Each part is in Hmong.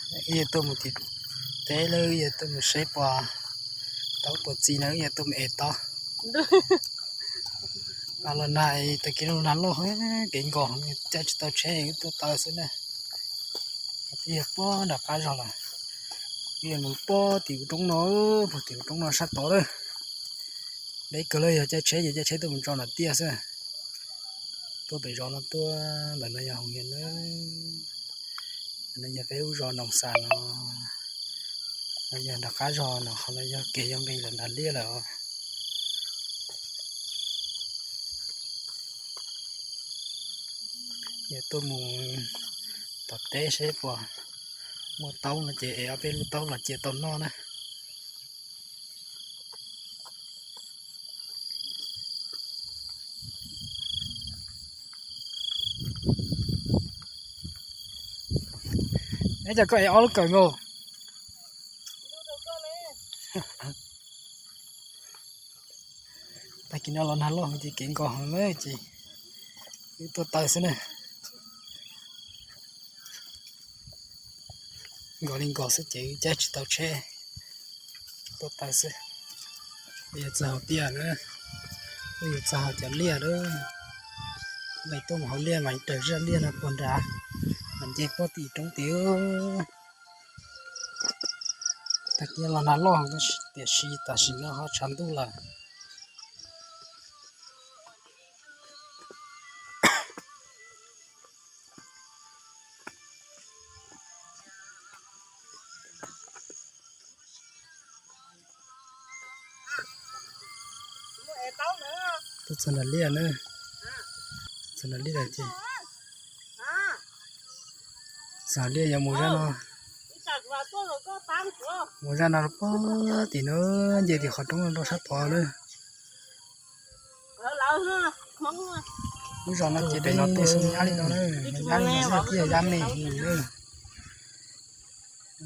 Wb yuav tuaj mus tim teb lawm, wb yuav tuaj mus saib puas tau puas txi no, wb yuav tuaj mus ev tau. Los nag, tag kis no los nag loj, kev nkaus, caij tsis tau tsheb, wb tuaj taw xwb na. Twb yog puag nram qab zog lawm, wb yuav mus puag tim kuv roob no, puag tim kuv roob no sab tod lawm. Deb kawg lawm, yog caij tsheb ces caij tsheb tuaj mus tso nram tiaj xwb. Tuaj pem zos no tuaj, ntawm no yog Hoo Hias na. Ntawm no yog peb lub zos Noos Xas no, no yog nram qab zog no, qhov no yog kev yuav nqis lawm nram liaj lawm os. Yog tuaj mus tom teb seb puas muaj taub no ces ev ob peb lub taub los cia tau noj na. Neb cov koj ev ob lub kawm nkaus. Tag kis no los nag loj ces kev nkaus heev na ces wb tuaj taw xwb na. Nkaus li nkaus xwb ces wb caij tsis tau tsheb, tuaj taw xwb. Wb yuav txog hauv tiaj na, wb yuav txog hauv cov liaj lawm. Nqis tuaj mus hauv liaj mas raws zaj liaj no puag nrad, mas nce puag tim roob tid. Tag kis los nag loj, tiam sis tam sim no ho tshav ntuj lawm. Tuaj txog nram liaj na, txog nram liaj lawm ces, txog liaj yuav mus zaj no, mus zaj no rau puag tim no, nce tim qhov roob no rau sab tod na. Lub zos no ces pem no tuaj xwb nyab li no na, nyab li no xwb thiaj yab me heev na.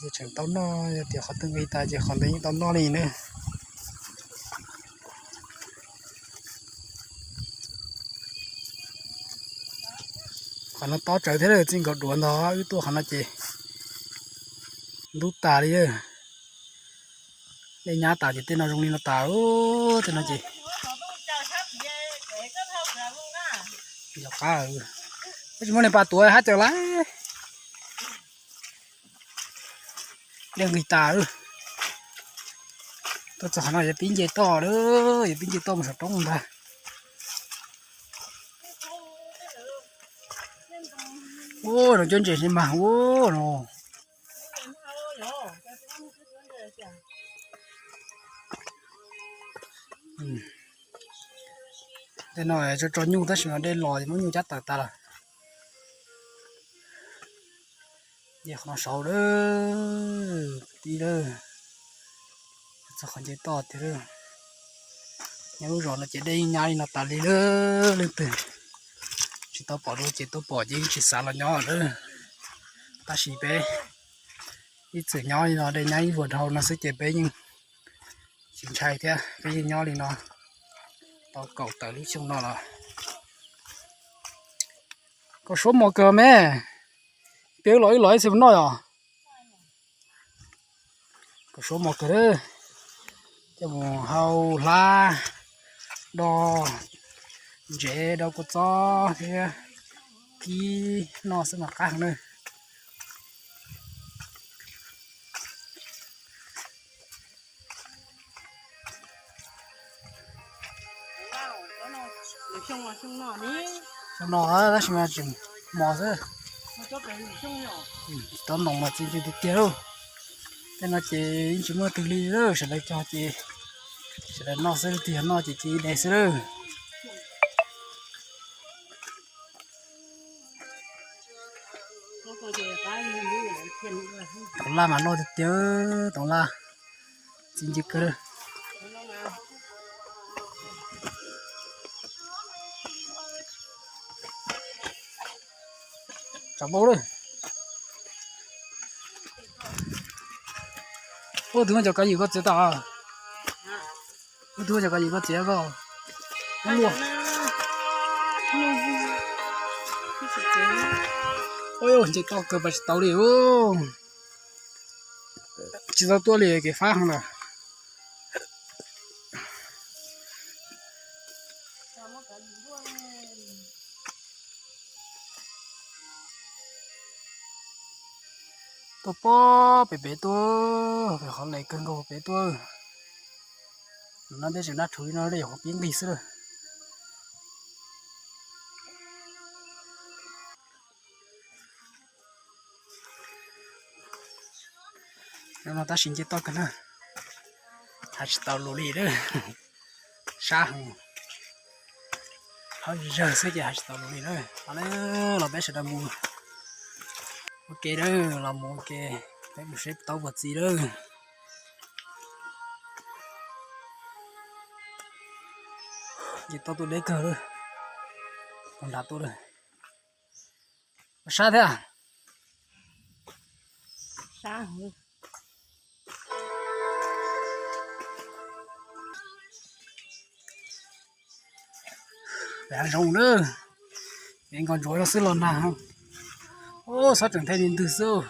Ces tseem tau noj, yog tias qhov twg nqis tas ces qhov ntawd yeej tau noj li na. Qhov no tob tsawv thiab, txij nkaus duav ntog wb tuaj qhov no ces ntub tas li. Dej nyab tas ces tej no zoo li no tas, tej no ces yog qab, tsis muaj neeg pab tuav hab cawm lawm. Dej nqis tas. Tuaj txog qhov no yuav pib nce toj lawm, yuav pib nce toj mus saum roob ntag. Ua no cuab ntses li mas ua no. Tej no tso tso nyuj tab sis mas dej los ces muab nyuj cab tawm tas lawm. Nce qhov no saud lawm, tib lawm, txog qhov nce toj tiag lawm. Nyob lub zos no ces dej yeej nyab li no tas li lawm, leej twg tsis tau pom dua ces tuaj pom ces yeej tsis xav los nyob lawm. Tab sis peb ib txwm nyob li no dej nyab ib vuag dhau no xwb ces peb yeej tsis ntshai thiab, peb yeej nyob li no tau kaum tawm lub xyoo no los. Koj suab mos kawg me, peb los ib los ib txhia mus noj yom. Koj suab mos kawg, coj mus hau hlab, do ntsev, do kua txob thiab kib noj xwb mas qab heev na. Xyoo no tab sis mas tseem mos xwb. Tsis tau noom mas txi ntsis tiag tiag lauj. Tej no ces yeej tsis muaj twg li lawm, sawv daws cog ces sawv daws noj xwb, leej twg yog noj ces cia ib daim xwb lawm. Toov laj mas loj tiag tiag, toov laj txi ntsis kawg. Tsam npau lawm. Ub, twb muab cov kav ywm koj txiav tas. Ub, twb muab cov kav ywm koj txiav koj. Ub, nce toj kawg pas tsis tau li ub. Tsis tau tuaj li kev fab heev lawm. Tuaj pob pem pem tuaj, pem qhov les kawg nkaus pem tuaj. No tej zaum nab rhuv li no dej yuav qhuav pib nqig xwb lawm. No tab sis nce toj kawg na, hais tsis tau lus li lawm. Sab heev, hauv zawg xwb ces hais tsis tau lus li lawm. Los lawm, peb sawv daws mus ua ke lawm, los mus ua ke, peb mus seb tau puas txi lawm. Nce toj tuaj deb kawg lawm, tus nrad tuaj lawm. Sab thiab. Pem hav zoov na, pem nkos ntsuav no xwb los nag. Ub, xob tseem thej li ntwg xwb.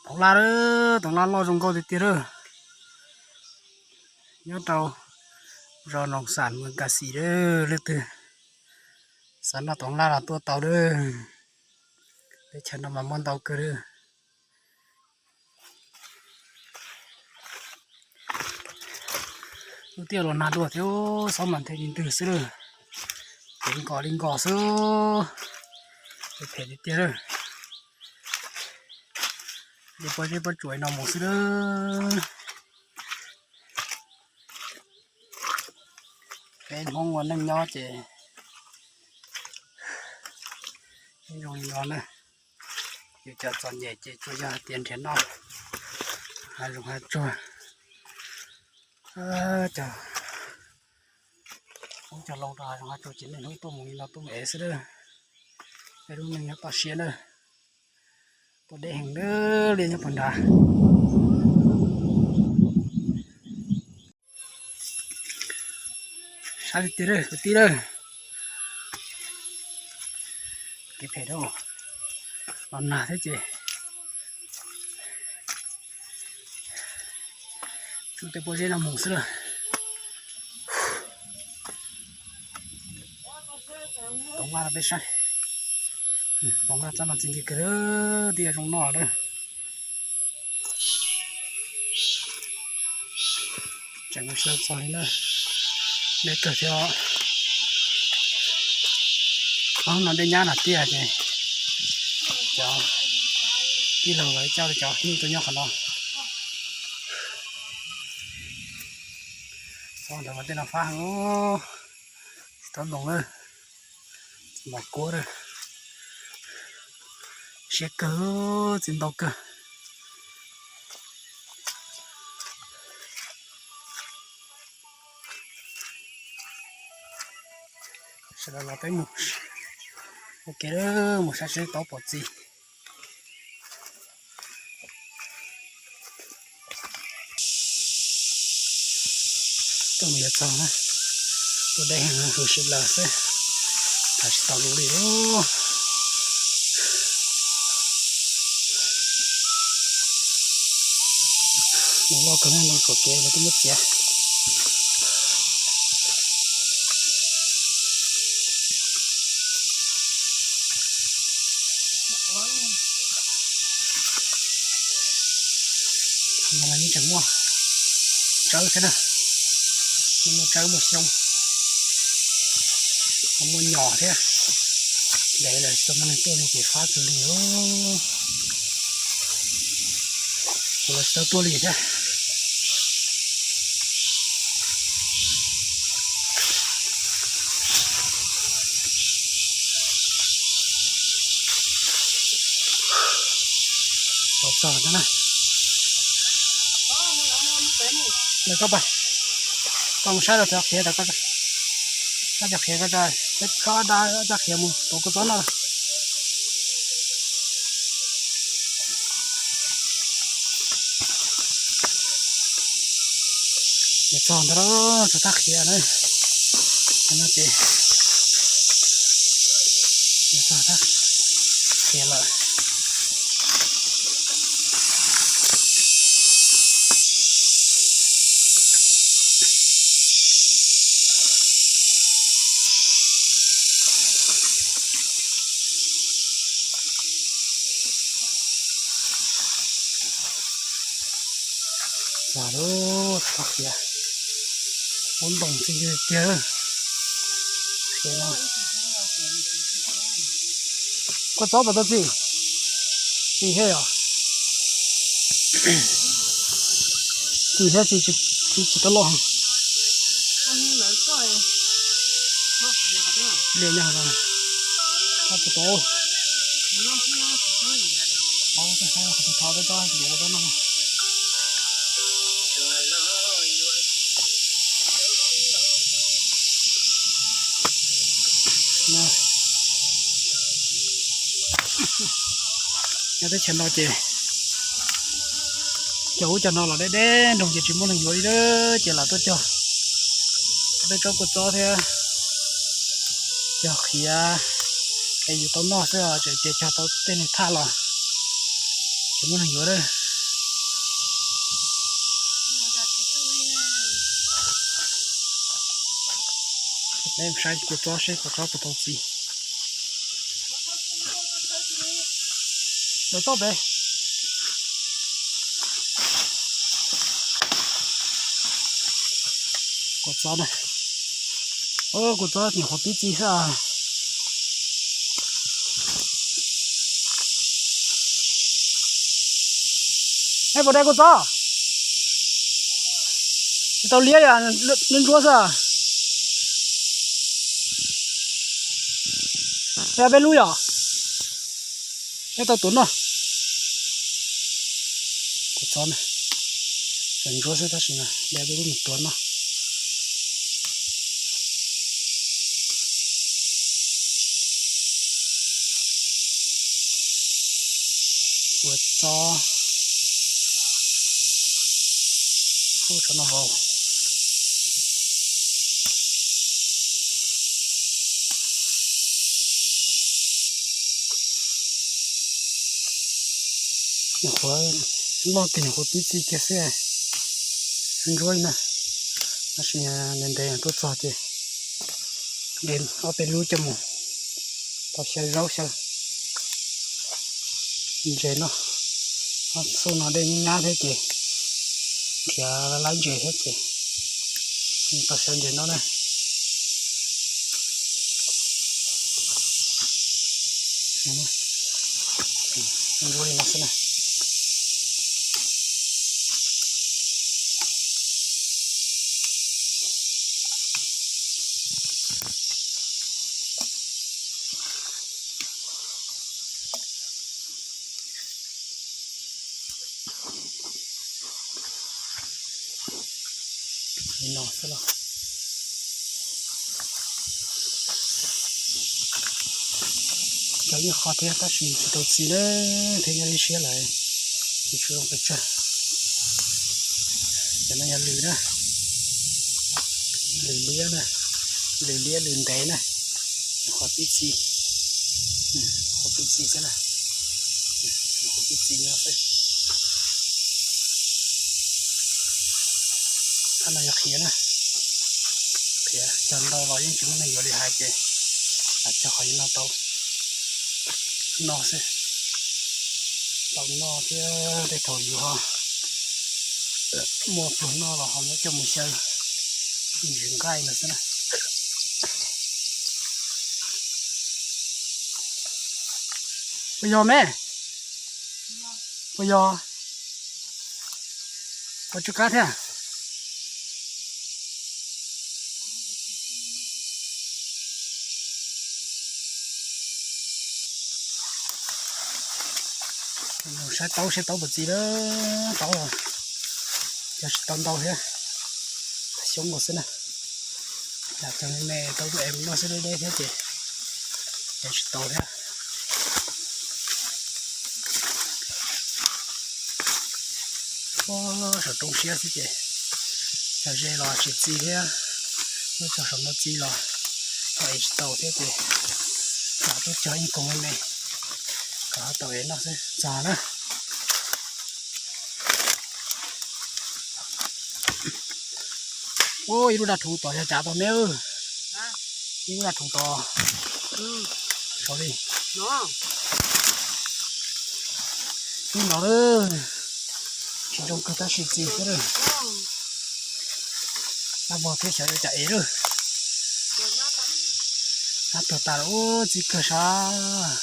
Toov laj, toov laj loj zoo nkauj tiag tiag lawm. Nyob rau zos Noos Xam, mus Kas Xis lawm. Leej twg xav noj toov laj los tuaj tau lawm. Teb chaws no mas muaj ntau kawg lawm. Lub tiaj los nag dua thiab, xob mas thej li ntwg xwb lawm. Pem nkos li nkos xwb, phem tiag tiag lawm. Nce pob zeb pob tsuas no mus xwb lawm. Peb Hmoob ua neej nyob ces zoo li no na. Yus cov txom nyem ces tsuas yog hais tias nrhiav noj hav zoov hav tsuag, cog hoob cog loo rau hav zoov hav tsuag ces niaj hnub tuaj mus li no tuaj mus ev xwb lawm. Peb lub neej nyob toj siab na, tuaj deb heev li nyob puag nrad. Sab tiag tiag lawm kwv tij lawm. Kev phem dab, los nag thiab ces tsum tej pob zeb no mus xwb lawm. Toov laj peb saib, toov laj txoj no txi ncw kawg, twb yog zoo noj lawm. Tseem mus sawv txog li na, deb kawg thiab. Qhov no dej nyab na tiaj ces cov tij laug lawv coj cov yeej tuaj nyob qhov no. Txog ntawd mas tej no fab heev, tsis tau ntoos lawm. Txiv mos kuab lawm, siab kawg, txiv ntau kawg. Sawv daws los peb mus ua ke, mus saib seb tau puas txi. Tuaj mus yuav txog na, tuaj deb heev, hws sib laws xwb, tham tsis tau lus li. Nov loj kawg, nov tsuam kev lawv twb muab txiav. Qhov no los yeej tseem muaj tsawb thiab na, muaj tsawb muaj xyoob, ho muaj nyom thiab. Ntev lawm tsis tau muaj neeg tuaj li ces fab kawg li. Kuv los tsis tau tuaj li thiab. Los txog thiab na. Koj pas, koj mus saib rau cov qhiav, saib cov qhiav ko, peb khob dab cov qhiav mus tuav kua txob noj. Mus txog ntawd lawm, txog thaj qhiav na. No ces Qhia lawm. Txog lub txoj qhiav, ub ntoos txij tiag tiag. Qhia no, kua txob puas tau txi? Txi thiab yom. Txi thiab txi tsis tau loj. Li nyob no, tau tau, tau tau tau no. Nyob teb chaws no ces cog ub cog no los deb deb nroog ces tsis muaj neeg yuav li, ces lam tuaj cog peb tsob kua txob thiab cog qhiav es yus tau noj xwb os, tseem tias cog tau tej niag thaj los tsis muaj neeg yuav lawm. Peb saib kua txob seb kua txob puas tau txi. Lawv toj pem. Kua txob na. Kua txob nyuam qhuav pib txi xwb. Neb puas de kua txob? Tsis tau liab li, ntsuab ntsuab xwb. De peb lub yom? Peb tau tuav noj. Kua txob na, ntsuab xwb tab sis de peb lub mus tuav noj. Kua txob. Ub, tsov no vau. Nyuam qhuav loj tiag, nyuam qhuav pib txi kiag xwb. Ntsuab li na, tab sis ntev ntev tuaj txog ces de ob peb lub coj mus tau xyaw zaub xyaw ntses noj. Ob xub no dej nyab nyab thiab ces nrhiav laib ntses thiab ces tau xyaw ntses noj na. Ntsuab li no xwb na. Li no xwb los cov ib qho thiab tab sis tsis tau txi na, thiab nyob ib siab lawm tsis tshua zoo pes tsawg. Cov no yog lws na, lws liab na, lws liab lws ntev na, qhov pib txi, qhov pib txi xwb na, qhov pib txi no xwb. Thaj no yog qhiav na, qhiav cog ntau los yeej tsis muaj neeg yuav li hais ces lam cog qhov no tau noj xwb, tau noj thiab tej thaum yus ho muaj pluag noj los ho muab coj mus xyaw ntsis nqaij no xwb na. Puas yog me? Puas yog? Puas tsw qab thiab? Saib taub, saib taub puas txi lawm, taub los cog tsis tau ntau thiab, xyoob nkaus xwb na. Lam cog me me tau lub es noj xwb, deb deb thiab ces cog tsis tau thiab. Ua saum roob siab xwb ces cog ze los tsis txi thiab, muab cog saum no txi los cog es tsis tau thiab ces Mam tuaj cog ib koog me me kom tau ev noj xwb txog na. Ua ib lub daj rhuv tom yog cav tau me. Ib lub daj rhuv tom saud li. Ib no lawm, tsis zoo kawg tab sis txiv xwb lawm. Dab vog thiab xyov yuav cas ev lawm. Dab tuag tas lawm ua txiv kawg sab.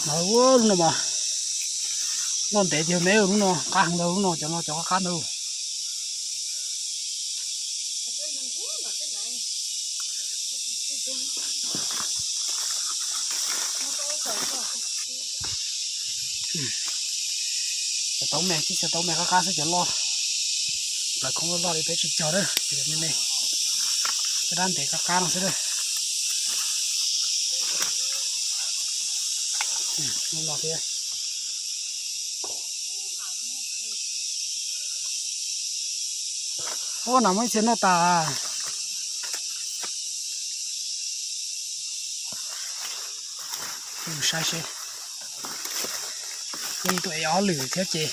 Mas ua lub no mas loj ntev tiag me, lub no qab heev ntag, lub no cov no cov qab qab ntawd. Xyaw tau me, tib xyaw tau me qab qab xwb cov loj. Plaws khoob loj loj li peb tsis cog lawm, me me. Cov dab ntev qab qab no xwb lawm. Loj thiab. Ua no muaj ib txhia noj tas. Saib seb, yeej tuaj ev ob lwm thiab ces,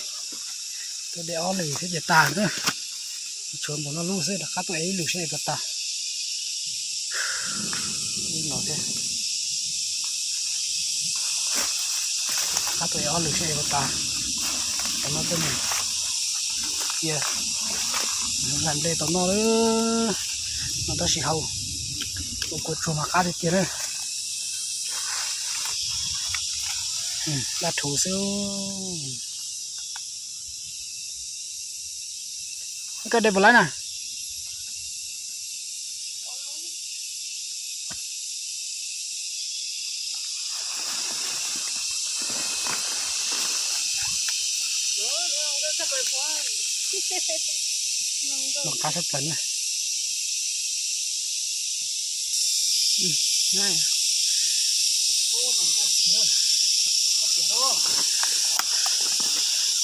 tuaj de ob lwm thiab ces tag na. Tshuav npaum no lub xwb, rov qab tuaj ev ib lwm seb ev puas tag. Ib no thiab. Rov qab tuaj ev ob lwm seb ev puas tag. Cov no tuaj nws cia lam nplej tau noj lawm. No tab sis hau ua kua tsuag mas qab tiag tiag na. Dab rhuv xwb. Koj de puas laib na? Los qab sab plaws na.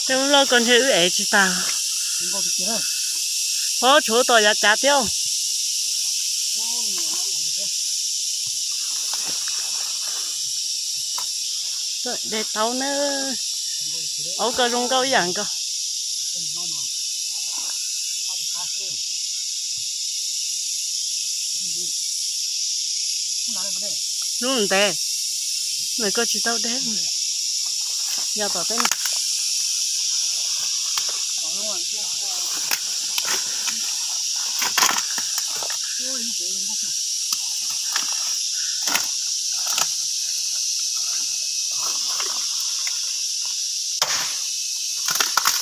Tej lub loj ko ntshe wb ev tsis tag. Phob tshuav tom yav cav thiab. De tau na. Aub ko zoo nkauj ib yam nkaus. Lub ntev, nws koj tsis tau deb. Yog tom teb no.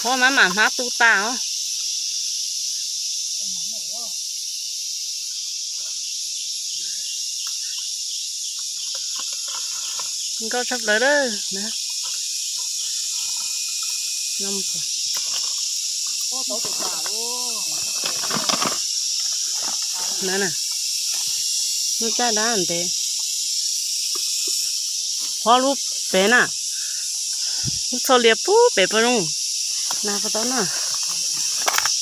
Qhuav maj mam hmab tu tas os. Nkauj tshaj plaws lawm. Lub caj dab ntev. Qhuav lub pem na, lub txho lias pub pem puas zoo na, puas tau na.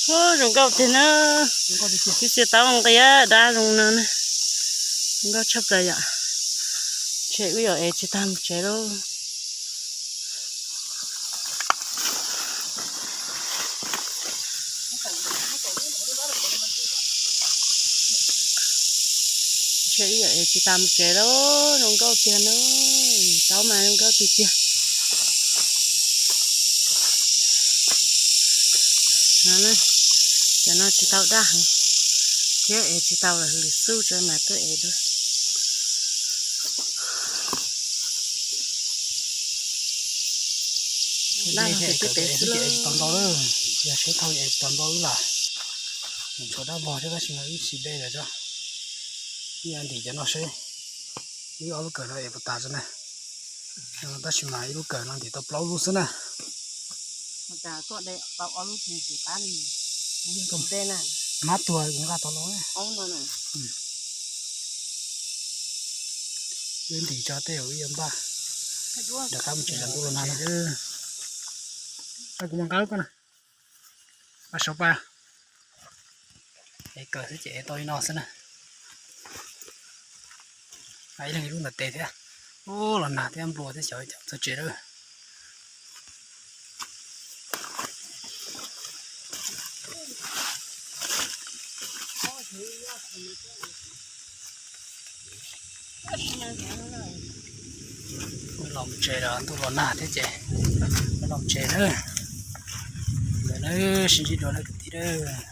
Zoo nkauj tiag na. Ib txhia tau nqia dab zoo no na. Zoo nkauj tshaj plaws yom. Ntshe wb yuav ev tsis tag mus tsev lauj. Ntshe wb yuav ev tsis tas mus tsev lauj, zoo nkauj tiag na. Tau mas zoo nkauj tiag tiag. No, cov no tsis tau daj heev thiab ev tsis tau lawm, lwm xub tso mas tuaj ev dua. Daj los tiag tiag xwb. Ev tsis tau ntau lawm, yog seb thauj ev tsis tau ntau wb lawm. Tshuav dab vog thiab tab sis mas wb tsis de lawm tso. Wb yuav ntim cov no seb wb ob lub kawm no ev puas tas tso na. Tab sis mas ib lub kawm no ntim tau plaub lub xwb na. Hmab tuag kuv nqa tau los. Wb ntim tso tej zaum wb yuav npaj. Rov qab mus tsev los ntuj los nag na. Kuv mas nqa lub koj na. Pas saud pas. Ev kawm xwb ces ev tau li no xwb na. Ib leeg ib lub ntawm tes thiab. Ub, los nag thiab nplua thiab xyov ua cas txog tsev lawm. Los mus tsev lawm, ntuj los nag thiab ces los mus tsev lawm. Ntawd na, sib ntsib dua na kwv tij lawm.